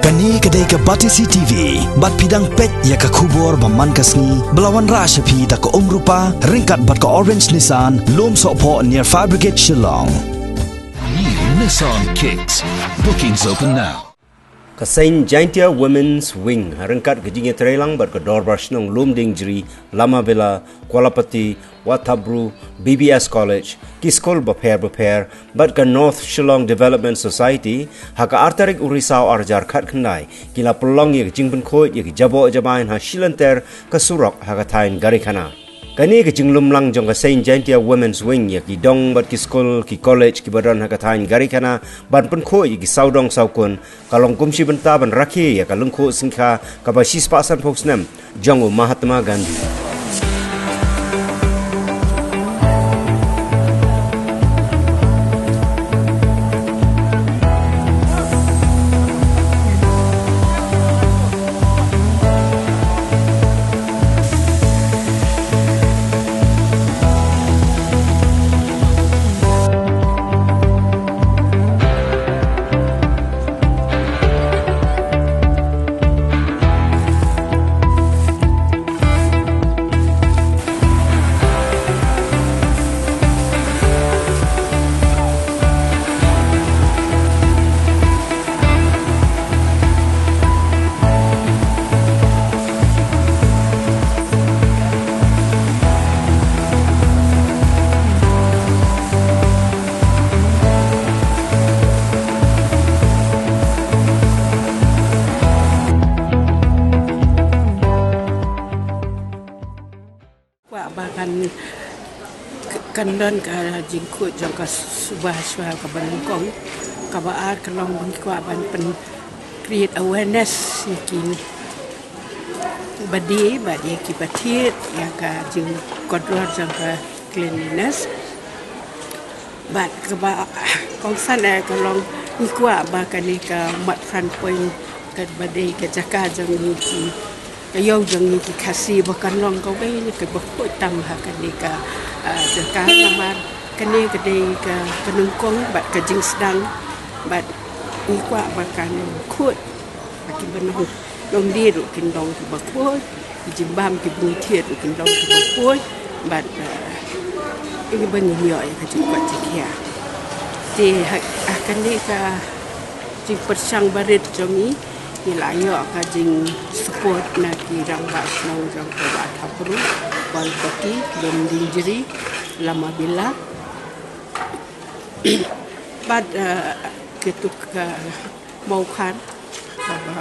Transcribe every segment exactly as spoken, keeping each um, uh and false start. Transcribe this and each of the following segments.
Kane ka dei ka Batesi T V, bad phi dang peit ïa ka khubor ba man ka sngi, ba la wanrah sha phi da ka Umrupa, ryngkat bad ka Orange Nissan, Lumsohphoh near Fire Brigade Shillong. New Nissan Kicks. Bookings open now. Ka Saint Jaintia Women's Wing, ha ryngkat ka jingïatreilang bad ka Dorbar Shnong Lumdiengjri, Lamabela, Kualapati, Watabru, B B S College, ki skul bapher bapher, bad ka North Shillong Development Society, ha ka ar tarik u Risaw ar hajar khatkhyndai, ki la pynlong ïa ka jingpynkhuid ïa ki jaboh jabain ha shilynter ka surok ha ka thaiñ Garikhana. Kane ka jinglumlang jong ka Saint Jaintia Women's Wing ïa ki dong bad ki skul, ki college, kiba don ha ka thaiñ Garikhana, ban pynkhuid ïa ki sawdong sawkun, ka long kum shi bynta ban rakhe ïa ka lyngkhuh sngikha kaba shispah sanphew snem jong u Mahatma Gandhi. Kwah ba kan, kan don ka jingkhuid jong ka suba shuwa kaba nyngkong. Kaba ar ka long ba ngi kwah ban pyn create awareness ïa ki ba die bad ïa kiba thied ïa ka jingkordor jong ka cleanliness. Bad kaba kongsan eh ka long ngi kwah ba kane ka Motphran Point kaba dei ka jaka jong ngi ki, ka ïew jong ngi ki Khasi ba kan long kawei na kaba khuid tam ha kane ka, ah, jaka namar kane ka dei ka, ka nyngkong bad ka jingsdang bad ngi kwah ba kan khuid ba kiba nong Nongdie ruh kin long kiba khuid, ki jingbam kiba ngi thied ruh kin long kiba khuid, bad, eh, kiba ngi ïoh ïa ka jingkoit jingkhiah. Te ha, ha kane ka jingpyrshang barit jong ngi, ngi la ïoh ka jingsupport na ki rangbah shnong jong ka Wathapru, Kualpati, Lumdiengjri, Lamabela. Bad, eh, kitu ka Mawkhar, kaba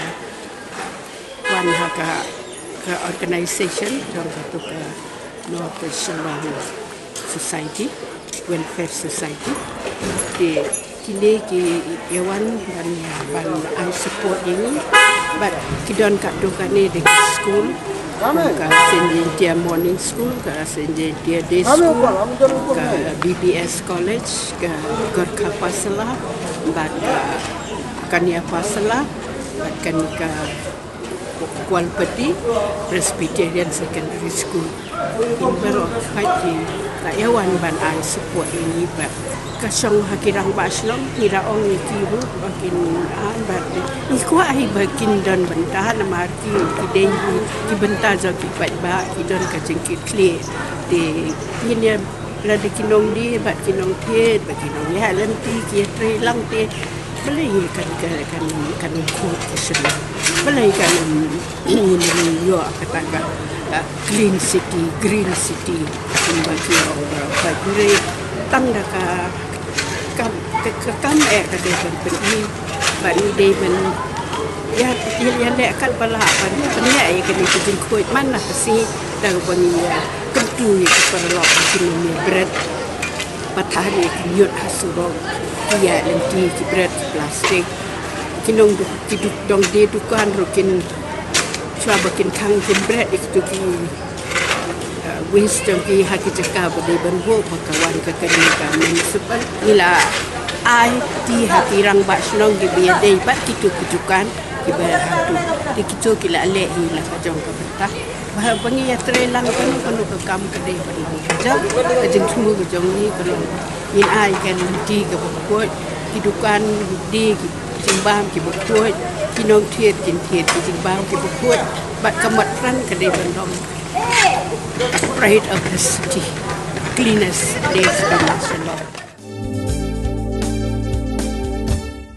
wan ha ka, ka organization jong katu ka North Shillong Society, Welfare Society. Te kine ki ïa wan ban, ban ai support ïa ngi. Bad ki don katto katne de ki school, ka Saint Jaintia Morning School, ka Saint Jaintia Day School, ka B B S College, ka Gorkha Pathshala, bad ka Kanya Pathshala, bad kane ka Kualpati Presbyterian Secondary School. Kin baroh peit ki la ïa wan ban ai support ïa ngi bad ka shong ha ki rangbah shnong, ngi la ong ïa ki ruh ba kin ai bad ngi kwah hi ba kin don bynta namar ki, ki dei ki bynta jong ki paidbah, ki don ka jingkitkhlieh. Te ngin ïa lada ki nongdie bad ki nongthied bad ki nongïaid lynti ki ïatrei lang te balei kan, kan, kan, kan khuid ka shnong? Balei kan ym ïoh kata ka, ah, clean city, green city, kumba ki ong, ah, ba ki rei tang da ka kam, ka, ka kam eh ka dei ban pyni bad ngi dei ban ïa, ïa, ïaleh katba lah ban pynleh ïa kane ka jingkhuid man la ka sngi da kaba ngi ïa kyntu ïa ki paralok ba kin ym ïa bret. Ba thah ne ki ñiut ha surok, ki ïaid lynti ki bret ki plastik. Ki nong du-, ki duk-, dong die dukan ruh kin, shuwa ba kin khang kin bret ïa kitu ki, eh, waste jong ki ha ki jaka ba dei ban buh ba ka wan ka kane ka municipal. Ngi la ai ti ha ki rangbah shnong kiba ïadei bad kitu ki dukan kiba ha tu. Te kitu ki la leh hi la ka jong ka bynta. Ba, ba ngi ïatrei lang kano kano ka kam ka dei ban long ka jong, ka jingthmu ka jong ngi ka long. Ngin ai ka lynti kaba khuid, ki dukan, ki die, ki, Jingbam ki bakhuid, ki nongthied kin thied ki jingbam ki bakhuid, bad ka mat pran ka dei ban long pride of the city, cleanest place in Marshall Law.